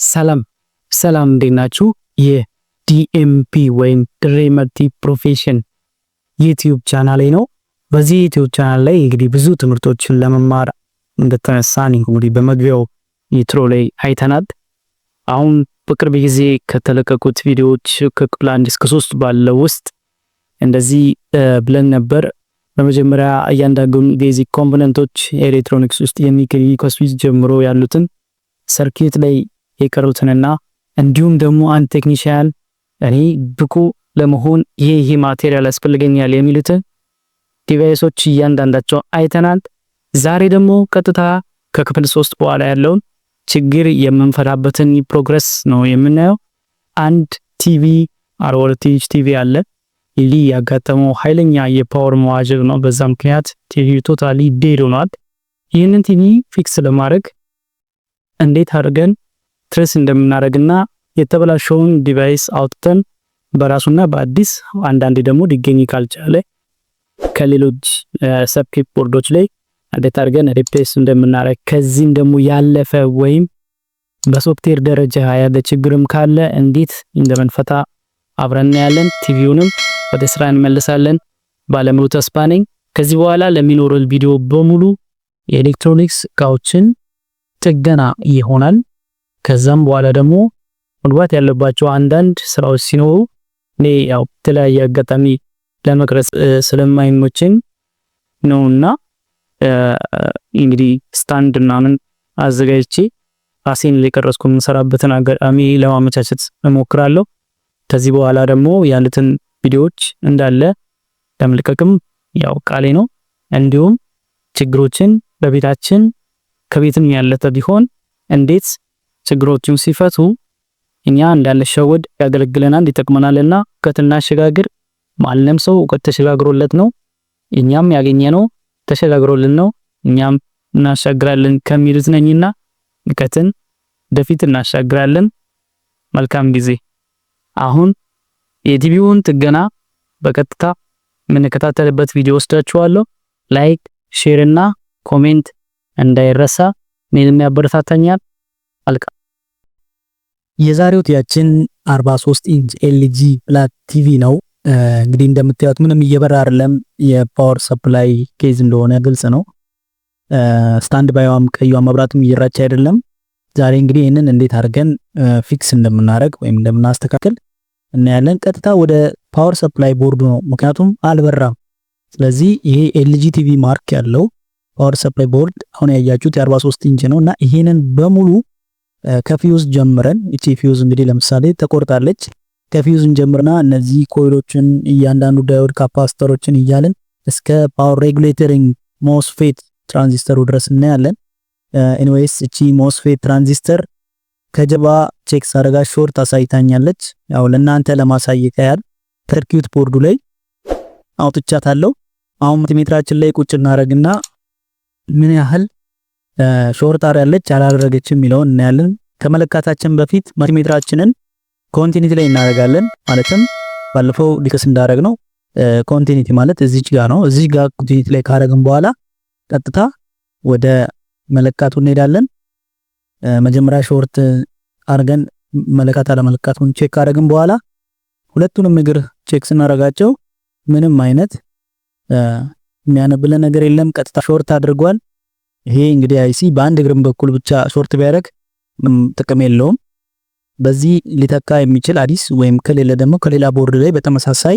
ሰላም ሰላም፣ እንዴት ናችሁ? ይህ DMP ወይም ድሬ Multi Profession YouTube ቻናሌ ነው። በዚህ YouTube channel ላይ እንግዲህ ብዙ ትምህርቶችን ለመማር እንደተነሳን እንግዲህ በመግቢያው intro ላይ አይተናል። አሁን በቅርብ ጊዜ ከተለቀቁት ቪዲዮዎች ከክፍል 1 እስከ 3 ባለው ውስጥ እንደዚህ ብለን ነበር። በመጀመሪያ እያንዳንዱን basic component ኦች ኤሌክትሮኒክስ ውስጥ የሚገኙ ከስዊች ጀምሮ ያሉትን፣ circuit ላይ የቀሩትንና እንዲሁም ደግሞ አንድ technician እኔ ብቁ ለመሆን ይሄ ይሄ material ያስፈልገኛል የሚሉትን device ኦች እያንዳንዳቸው አይተናል። ዛሬ ደግሞ ቀጥታ ከክፍል 3 በኋላ ያለውን ችግር የምንፈታበትን progress ነው የምናየው። አንድ ቲቪ፣ 42 ኢንች ቲቪ አለ። ይህ ያጋጠመው ኃይለኛ የ power መዋዠቅ ነው። በዛ ምክንያት TV totally dead ሆኗል። ይህንን TV fix ለማድረግ እንዴት አድርገን trace እንደምናደርግና የተበላሸውን device አውጥተን በራሱና በአዲስ፣ አንዳንዴ ደግሞ ሊገኝ ካልቻለ ከሌሎች circuit board ኦች ላይ እንዴት አድርገን replace እንደምናደርግ፣ ከዚህም ደግሞ ያለፈ ወይም በሶፍትዌር ደረጃ ያለ ችግርም ካለ እንዴት እንደምንፈታ አብረን እናያለን። ቲቪውንም ወደ ስራ እንመልሳለን። ባለሙሉ ተስፋ ነኝ። ከዚህ በኋላ ለሚኖረው ቪዲዮ በሙሉ የኤሌክትሮኒክስ እቃዎችን ጥገና ይሆናል። ከዛም በኋላ ደግሞ መግባት ያለባቸው አንዳንድ ስራዎች ሲኖሩ እኔ ያው የተለያየ አጋጣሚ ለመቅረጽ ስለማይመቸኝ ነውና እንግዲህ stand ምናምን አዘጋጅቼ ራሴን ሊቀረጽኩ የምሰራበትን አጋጣሚ ለማመቻቸት እሞክራለሁ። ከዚህ በኋላ ደግሞ ያሉትን ቪዲዮዎች እንዳለ ለመልቀቅም ያው ቃሌ ነው። እንዲሁም ችግሮችን በቤታችን ከቤትም ያለፈ ቢሆን እንዴት ችግሮችን ሲፈቱ እኛ እንዳንሸወድ ያገለግለናል፣ ይጠቅመናልና እውቀት እናሸጋግር። ማንም ሰው እውቀት ተሸጋግሮለት ነው፣ እኛም ያገኘነው ተሸጋግሮልን ነው፣ እኛም እናሻግራለን ከሚሉት ነኝና እውቀትን ወደፊት እናሻግራለን። መልካም ጊዜ። አሁን የቲቪውን ጥገና በቀጥታ የምንከታተልበት ቪዲዮ ወስዳችኋለሁ። Like፣ share እና comment እንዳይረሳ፣ እኔንም ያበረታታኛል። አልቃ የዛሬው ቲቪያችን 43 inch LG flat TV ነው። እንግዲህ እንደምታዩት ምንም እየበራ አይደለም። የ power supply case እንደሆነ ግልጽ ነው። Standby ዋም ቀዩዋ መብራትም እየበራች አይደለም። ዛሬ እንግዲህ ይህንን እንዴት አድርገን fix እንደምናደርግ ወይም እንደምናስተካክል እናያለን። ቀጥታ ወደ power supply board ኡ ነው፣ ምክንያቱም አልበራም። ስለዚህ ይሄ LG TV mark ያለው power supply board አሁን ያያችሁት የ43 ኢንች ነው እና ይሄንን በሙሉ ከፊውዝ ጀምረን፣ እቺ ፊውዝ እንግዲህ ለምሳሌ ተቆርጣለች። ከፊውዝ እንጀምርና እነዚህ coil ኦችን፣ እያንዳንዱ diode፣ capacitor ኦችን እያልን እስከ power regulating MOSFET transistor ኡ ድረስ እናያለን። Anyways፣ እቺ MOSFET transistor ከጀርባ check ሳረጋ short አሳይታኛለች። ያው ለእናንተ ለማሳየት ያህል circuit board ኡ ላይ አውጥቻታለሁ። አሁን multimeter ኣችን ላይ ቁጭ እናደርግና ምን ያህል short አርጋለች አላደረገችም የሚለውን እናያለን። ከመለካታችን በፊት multimeter ኣችንን continuity ላይ እናደርጋለን። ማለትም ባለፈው discuss እንዳደረግነው continuity ማለት እዚች ጋር ነው። እዚች ጋር continuity ላይ ካደረግን በኋላ ቀጥታ ወደ መለካቱ እንሄዳለን። መጀመሪያ short አድርገን መለካት አለመለካቱን check ካደረግን በኋላ ሁለቱንም እግር check ስናደርጋቸው ምንም አይነት የሚያነብልን ነገር የለም። ቀጥታ short አድርጓል። ይሄ እንግዲህ IC በአንድ እግርም በኩል ብቻ short ቢያደርግ ምንም ጥቅም የለውም። በዚህ ሊተካ የሚችል አዲስ ወይም ከሌለ ደግሞ ከሌላ ቦርድ ላይ በተመሳሳይ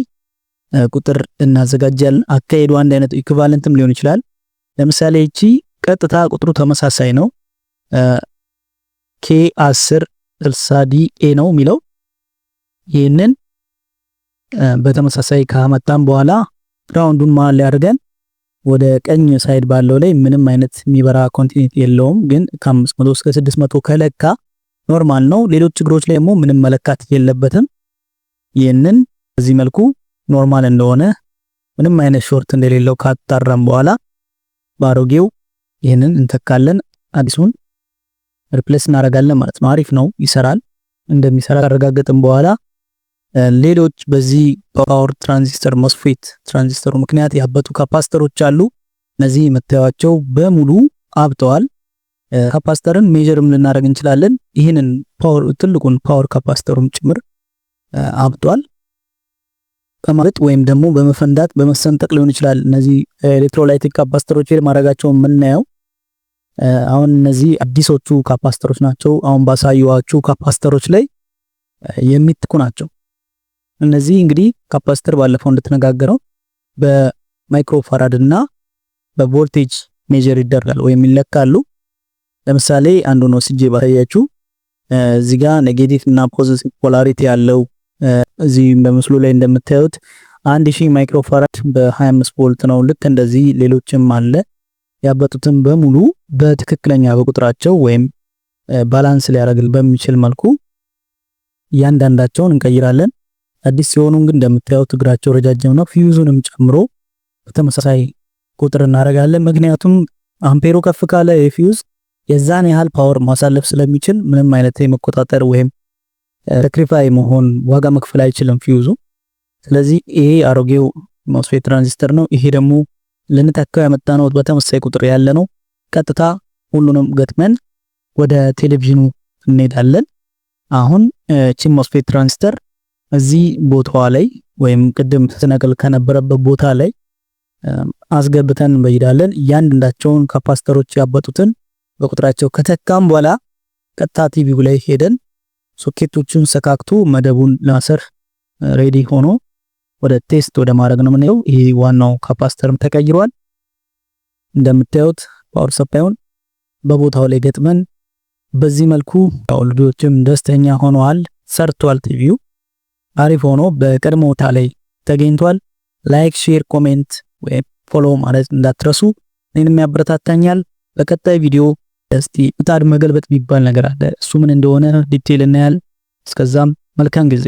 ቁጥር እናዘጋጃለን። አካሄዱ አንድ አይነት equivalent ም ሊሆን ይችላል። ለምሳሌ እቺ ቀጥታ ቁጥሩ ተመሳሳይ ነው። K 10 60 D A ነው የሚለው። ይህንን በተመሳሳይ ካመጣን በኋላ ground ኡን መሀል ላይ አድርገን ወደ ቀኝ side ባለው ላይ ምንም አይነት የሚበራ continuity የለውም፣ ግን ከ500 እስከ 600 ከለካ normal ነው። ሌሎች እግሮች ላይ ደግሞ ምንም መለካት የለበትም። ይህንን በዚህ መልኩ normal እንደሆነ፣ ምንም አይነት short እንደሌለው ካጣራን በኋላ በአሮጌው ይህንን እንተካለን፣ አዲሱን replace እናደርጋለን ማለት ነው። አሪፍ ነው፣ ይሰራል። እንደሚሰራ ካረጋገጥን በኋላ ሌሎች በዚህ power transistor MOSFET transistor ኡ ምክንያት ያበጡ capacitor ኦች አሉ። እነዚህ የምታዩቸው በሙሉ አብጠዋል። Capacitor ን measure ም ልናደርግ እንችላለን። ይህንን power ትልቁን power capacitor ኡም ጭምር አብጧል። በማለት ወይም ደግሞ በመፈንዳት፣ በመሰንጠቅ ሊሆን ይችላል። እነዚህ electrolytic capacitor ኦች fail ማድረጋቸውን የምናየው አሁን እነዚህ አዲሶቹ capacitor ኦች ናቸው። አሁን ባሳየኋችሁ capacitor ኦች ላይ የሚተኩ ናቸው። እነዚህ እንግዲህ capacitor ባለፈው እንደተነጋገርነው በ microfarad እና በ voltage measure ይደረጋል ወይም ይለካሉ። ለምሳሌ አንዱን ወስጄ ባሳያችሁ፣ እዚህ ጋር negative እና positive polarity ያለው፣ እዚህ በምስሉ ላይ እንደምታዩት 1000 microfarad በ25 ቮልት ነው። ልክ እንደዚህ ሌሎችም አለ። ያበጡትን በሙሉ በትክክለኛ በቁጥራቸው ወይም balance ሊያደርግ በሚችል መልኩ እያንዳንዳቸውን እንቀይራለን። አዲስ ሲሆኑ ግን እንደምታዩት እግራቸው ረጃጅም ነው። ፊውዙንም ጨምሮ በተመሳሳይ ቁጥር እናደርጋለን። ምክንያቱም አምፔሩ ከፍ ካለ የፊውዝ የዛን ያህል power ማሳለፍ ስለሚችል ምንም አይነት የመቆጣጠር ወይም sacrifice መሆን፣ ዋጋ መክፈል አይችልም ፊውዙ። ስለዚህ ይሄ አሮጌው MOSFET transistor ነው። ይሄ ደግሞ ልንተካው ያመጣነው በተመሳሳይ ቁጥር ያለ ነው። ቀጥታ ሁሉንም ገጥመን ወደ ቴሌቪዥኑ እንሄዳለን። አሁን ቺን MOSFET transistor እዚህ ቦታዋ ላይ ወይም ቅድም ስነቅል ከነበረበት ቦታ ላይ አስገብተን እንበይዳለን። እያንዳንዳቸውን capacitor ኦች ያበጡትን በቁጥራቸው ከተካም በኋላ ቀጥታ ቲቪው ላይ ሄደን ሶኬቶቹን ሰካክቶ መደቡን ለማሰር ready ሆኖ ወደ test ወደ ማድረግ ነው የምንሄደው። ይሄ ዋናው capacitor ም ተቀይሯል። እንደምታዩት power supply ኡን በቦታው ላይ ገጥመን በዚህ መልኩ ያው ልጆችም ደስተኛ ሆነዋል። ሰርቷል። ቲቪው አሪፍ ሆኖ በቀድሞ ቦታ ላይ ተገኝቷል። Like፣ share፣ comment ወይም follow ማለት እንዳትረሱ፣ እኔንም ያበረታታኛል። በቀጣይ ቪዲዮ እስቲ ምጣድ መገልበጥ የሚባል ነገር አለ። እሱ ምን እንደሆነ detail እናያለን። እስከዛም መልካም ጊዜ።